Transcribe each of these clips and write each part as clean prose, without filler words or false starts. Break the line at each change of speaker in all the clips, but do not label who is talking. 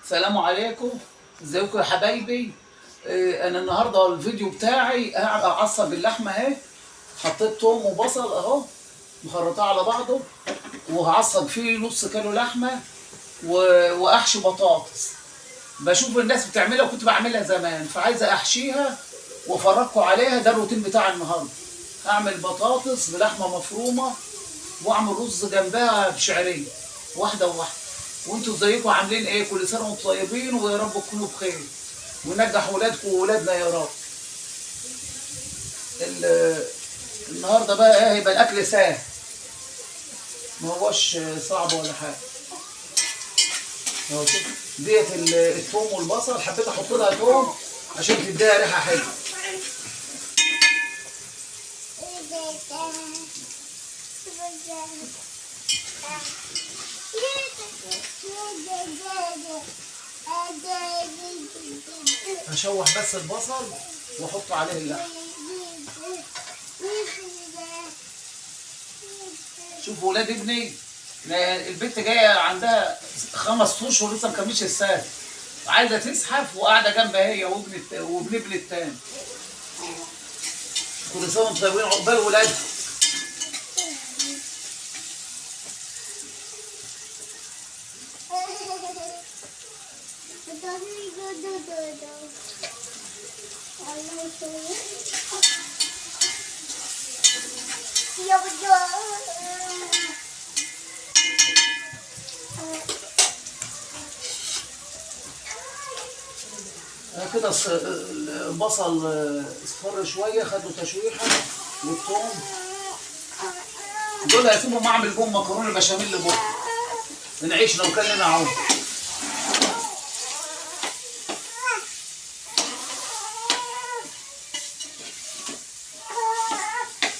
السلام عليكم، ازيكم يا حبايبي؟ انا النهارده الفيديو بتاعي هعصب اللحمة اهي. حطيت توم وبصل اهو مخرطاه على بعضه، وهعصب فيه نص كيلو لحمه واحشي بطاطس. بشوف الناس بتعملها وكنت بعملها زمان، فعايزه احشيها وافرجكم عليها. ده الروتين بتاع النهارده. اعمل بطاطس بلحمه مفرومه واعمل رز جنبها بشعريه واحدة وواحدة. وانتوا ازيكم عاملين ايه؟ كل سنة وانتم طيبين، ويا رب تكونوا بخير ونجح ولادكم وولادنا يا رب. النهارده بقى ايه؟ هيبقى الاكل سهل، ما هوش صعب ولا حاجة. اهو شوف ديت الثوم والبصل، حبيت احط لها ثوم عشان تديها ريحه حلوة. هشوح بس البصل واحط عليه اللحم. شوفوا ولاد ابني، البنت جاية عندها 5 اشهر لسه ما كملتش السنة، عايزه تزحف وقاعدة جنبها هي وابن ابن التاني. كل سنة وانتم طيبين، عقبال ولادكم. كده البصل اصفر شوية، خدوا تشويحه، والثوم دول هسيبهم اعمل بهم مكرونه بشاميل بكره، نعيش لو كان لنا عمر.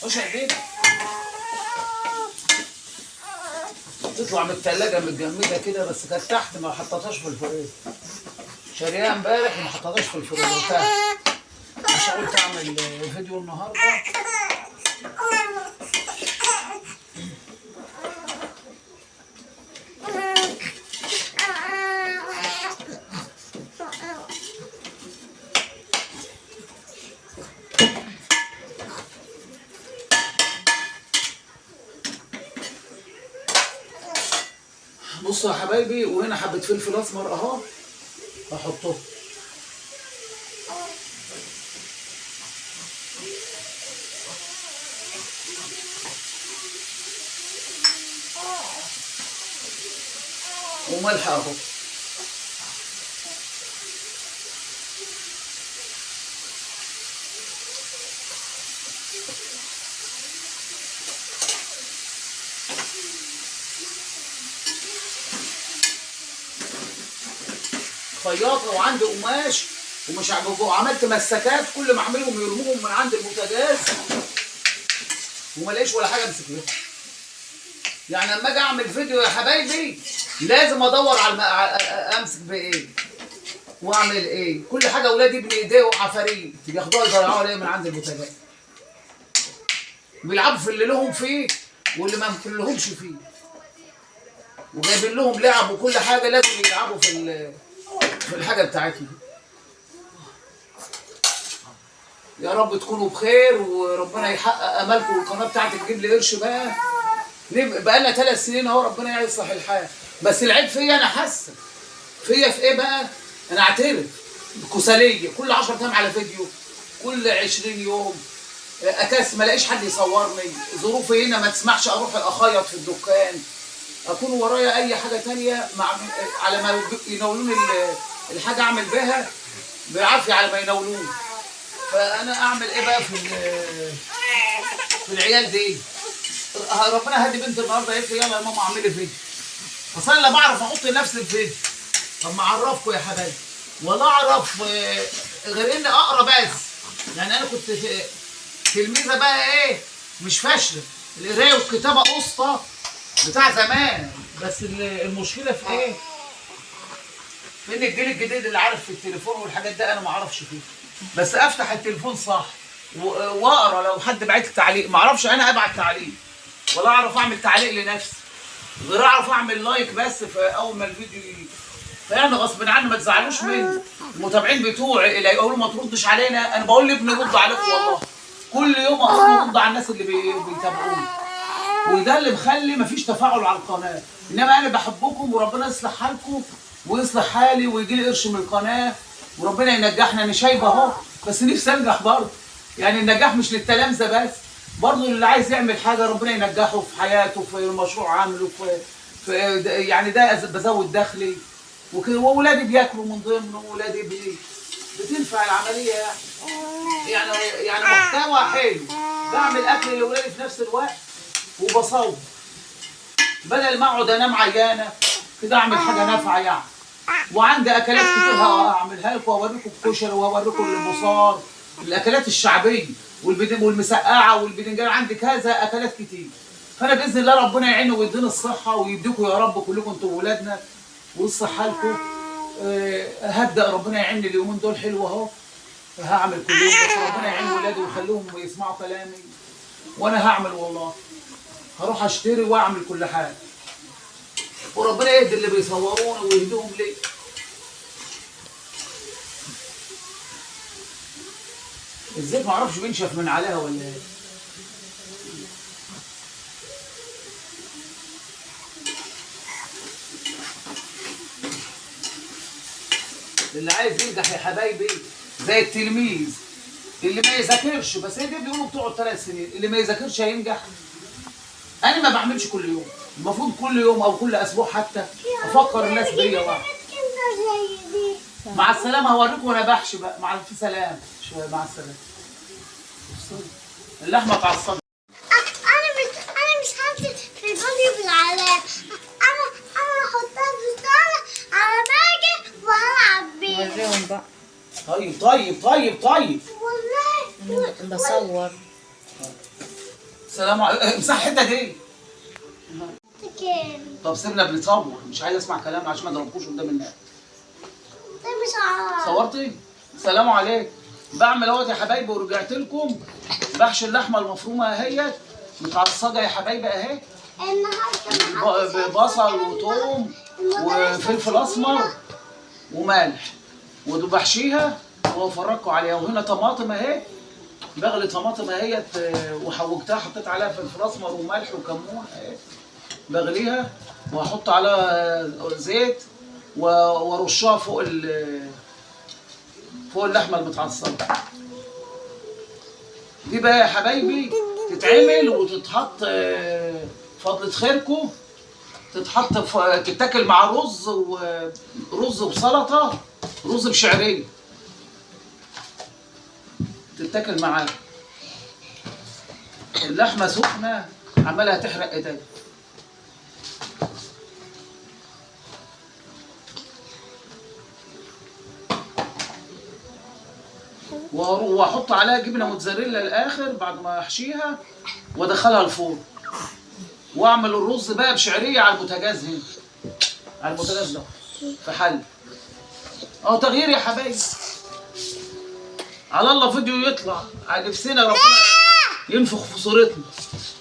خش يا حبيبي، تطلع من التلاجة متجمدة كده، بس كانت تحت ما حطيتهاش في الفريزر، شاريها امبارح وما حطيتهاش في الفريزر تحت، عشان قلت اعمل فيديو النهارده. بصوا يا حبايبي، وهنا حبة فلفل اسمر اهو هحطه. وملح اهو. خياطة وعندي قماش ومش عاجبه، عملت مسكات كل ما اعملهم يرموهم من عند البوتاجاز وما الاقيش ولا حاجة امسك بيها. يعني لما اجي اعمل فيديو يا حبايبي لازم ادور على امسك بايه واعمل ايه. كل حاجة اولادي ابني ايديه وعفاريت بياخدوها يضيعوها ليه من عند البوتاجاز. بيلعبوا في اللي لهم فيه واللي ما لهمش فيه، وجايبين لهم لعب وكل حاجة، لازم يلعبوا في الحاجة بتاعتنا. يا رب تكونوا بخير وربنا يحقق امالكم، والقناة بتاعتي تجيب لي قرش بقى. بقى لنا 3 سنين اهو، ربنا يصلح الحال. بس العيب فيا انا، حاسه فيا في ايه بقى؟ انا اعترف كساليه، كل 10 ايام على فيديو، كل 20 يوم اكاس، ما الاقيش حد يصورني، ظروفي هنا ما تسمحش اروح اخيط في الدكان، اكون ورايا اي حاجة تانية مع على ما يناولوني الحاجة اعمل بها بالعافية على ما يناولوني. فانا اعمل ايه بقى في العيال دي؟ ربنا هدي بنت النهارده قالت لي يلا يا ماما اعملي فيديو. اصل انا لا بعرف احط نفسي في فيديو، طب ما اعرفكم يا حبايبي، ولا اعرف غير اني اقرا بس. يعني انا كنت تلميذه بقى ايه، مش فاشلة، القراية والكتابة قسطه بتاع زمان، بس المشكلة في ايه؟ في ان الجيل الجديد اللي عارف في التليفون والحاجات ده انا ما اعرفش فيه. بس افتح التليفون صح واقرا، لو حد بعت لي تعليق ما اعرفش انا ابعت تعليق، ولا اعرف اعمل تعليق لنفسي، غير اعرف اعمل like بس في اول ما الفيديو فيعني غصب عني ما تزعلوش مني. المتابعين بتوعي اللي يقولوا ما تردش علينا، انا بقول لابني رد عليكم والله. كل يوم اقول رد على الناس اللي بيتابعوني، وده اللي مخلي مفيش تفاعل على القناة. انما انا بحبكم، وربنا يصلح حالكم ويصلح حالي ويجي لي قرش من القناة، وربنا ينجحنا. انا شايفه اهو، بس نفسي انجح برضه. يعني النجاح مش للتلامذه بس، برضه اللي عايز يعمل حاجة ربنا ينجحه في حياته، في مشروع عامله، في يعني ده بزود دخلي وكده، واولادي بياكلوا من ضمنه، واولادي بتنفع العملية يعني. يعني محتوى حلو، بعمل اكل لاولادي في نفس الوقت وبصور، بدل ما اقعد انام عيانه كده اعمل حاجة نافعة يعني. وعندي اكلات كتير هعملها لكم، واوريكم الكشري واوريكم البصار، الاكلات الشعبية والمسقعه والبدنجان، عندي كذا اكلات كتير. فانا باذن الله ربنا يعيني ويديني الصحة ويديكم يا رب كلكم انتوا وولادنا ويصلح حالكم. هبدا ربنا يعيني اليومين دول حلو اهو، هعمل كل يوم، بس ربنا يعين ولادي ويخليهم يسمعوا كلامي، وانا هعمل والله، هروح اشتري واعمل كل حاجة، وربنا يهدي اللي بيصوروني ويهديهم ليه. الزيت معرفش بينشف من عليها ولا ايه. اللي عايز ينجح يا حبايبي زي التلميذ اللي ما يذاكرش، بس هي دي بيقولوا بتقعد 3 سنين، اللي ما يذاكرش هينجح. انا ما بعملش كل يوم، المفروض كل يوم او كل اسبوع حتى افكر الناس بيا بقى. مع السلامة، هوريكم وانا بحشي بقى. مع الف سلامه، شوية مع السلامة. اللحمة اتعصبت.
انا مش هنزل في الفيديو بالعلامة، انا هحطها في الصاله على باجي وهلعب بيها.
وريهم بقى.
طيب طيب طيب طيب
والله
بصور.
سلام عليكم. امسح الحتة دي.
كام؟
طب سيبنا بنصور، مش عايز اسمع كلام عشان ما اضربكوش قدام الناس.
ده مش عارف.
صورتي؟ سلام عليكم. بعمل اهوت يا حبايبي ورجعت لكم. بحشي اللحمة المفرومه اهيت متعصجه يا حبايبي اهي،
النهارده
بصل وثوم وفلفل اسمر وملح، وبحشيها وافرجكم عليها. وهنا طماطم اهي، بغلي طماطم اهيت وحوجتها، حطيت عليها فلفل اسمر وملح وكمون اهي، بغليها وهحط عليها زيت وارشها فوق فوق اللحمة المتعصجه دي بقى يا حبايبي. تتعمل وتتحط فضلة خيركم، تتحط تتاكل مع رز ورز بسلطه، رز بشعريه تتاكل معاه. اللحمة سخنة عماله تحرق ايديا. واحط عليها جبنه موتزاريلا الاخر بعد ما احشيها، وادخلها الفرن، واعمل الرز بقى بشعريه على البوتاجاز هنا، على البوتاجاز ده في حل. اهو تغيير يا حبايبي. على الله فيديو يطلع على نفسنا، ربنا ينفخ في صورتنا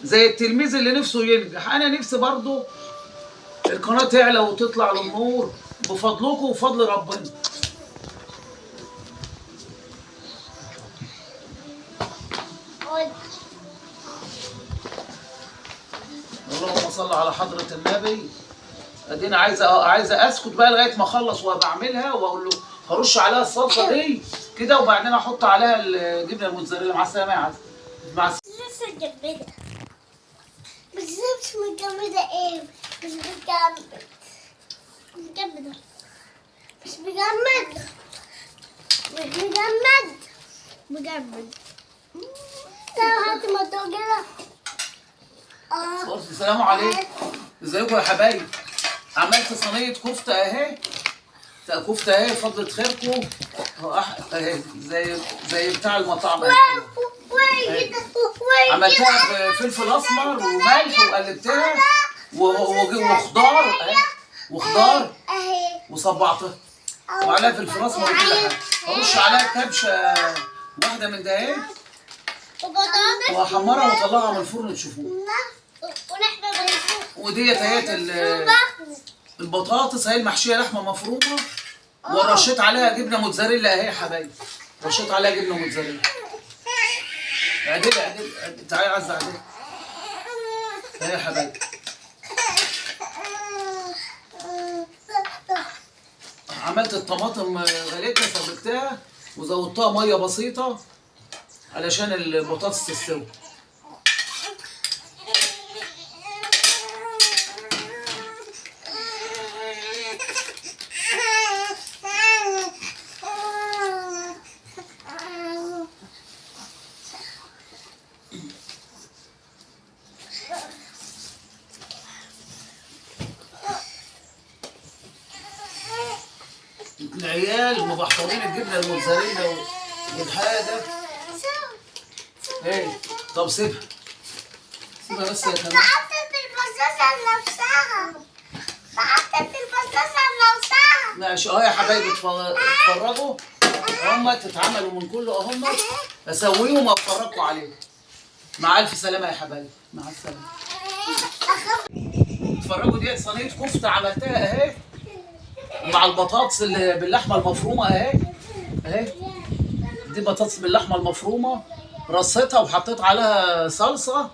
زي التلميذ اللي نفسه ينجح. انا نفسي برضو القناة تعلى وتطلع للنور بفضلكم وفضل ربنا. اللهم صل على حضرة النبي. ادينا عايزه اسكت بقى لغاية ما اخلص وبعملها، واقول له هرش عليها الصلصه دي كده، وبعدين احط عليها الجبنة الموتزاريلا. مع السلامة يا عزيز. مع السلامة.
مش متجمده، بس مش متجمده. ايه مش متجمد؟ متجمده مش مجمد، مش مجمد، مجمد. طب هات الموضوع كده.
السلام عليكم، ازيكم يا حبايب. عملت صينية كفته اهي، كفته اهي فضلة خيركم اهي، زي بتاع المطاعم. عملتها بفلفل اسمر وملح وقلبتها وخضار اهي، وخضار وصبعتها وعليها فلفل اسمر وكل حاجة. هرش عليها كبشة واحدة من ده اهي، واحمرها واطلعها من الفرن تشوفوها. وديت اهيت البطاطس اهي المحشيه لحمه مفرومه، ورشيت عليها جبنه موتزاريلا اهي يا حبايبي، رشيت عليها جبنه موتزاريلا. اعدلي اعدلي، تعالي يا عزه اعدلي اهي يا حبايبي. عملت الطماطم غليتها سبكتها وزودتها مية بسيطة علشان البطاطس تستوي. العيال مبحطرين الجبنة الموتزاريلا والحاجة. ايه طب سيبها سيبها بس يا تمام.
حطت البطاطس نفسها، حطت البطاطس نفسها.
ماشي اهو يا حبايبي، اتفرجوا هما تتعملوا من كله اهم، اسويهم وافرجكم عليهم. مع الف سلامه يا حبايبي، مع السلامة. اتفرجوا ديت صينية كفته عملتها اهي مع البطاطس اللي باللحمه المفرومه اهي اهي، دي بطاطس باللحمه المفرومه رصيتها وحطيت عليها صلصه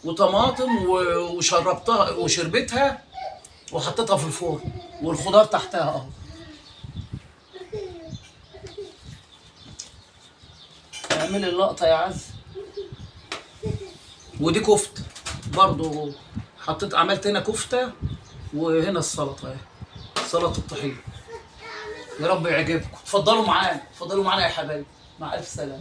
وطماطم وشربتها وشربتها وحطيتها في الفرن، والخضار تحتها اهو. اعملي اللقطة يا عز. ودي كفته برضو، حطيت عملت هنا كفته وهنا السلطة اهي، سلطة الطحينه. يا رب يعجبكم، اتفضلوا معانا، اتفضلوا معانا يا حبايبي، مع الف سلامه.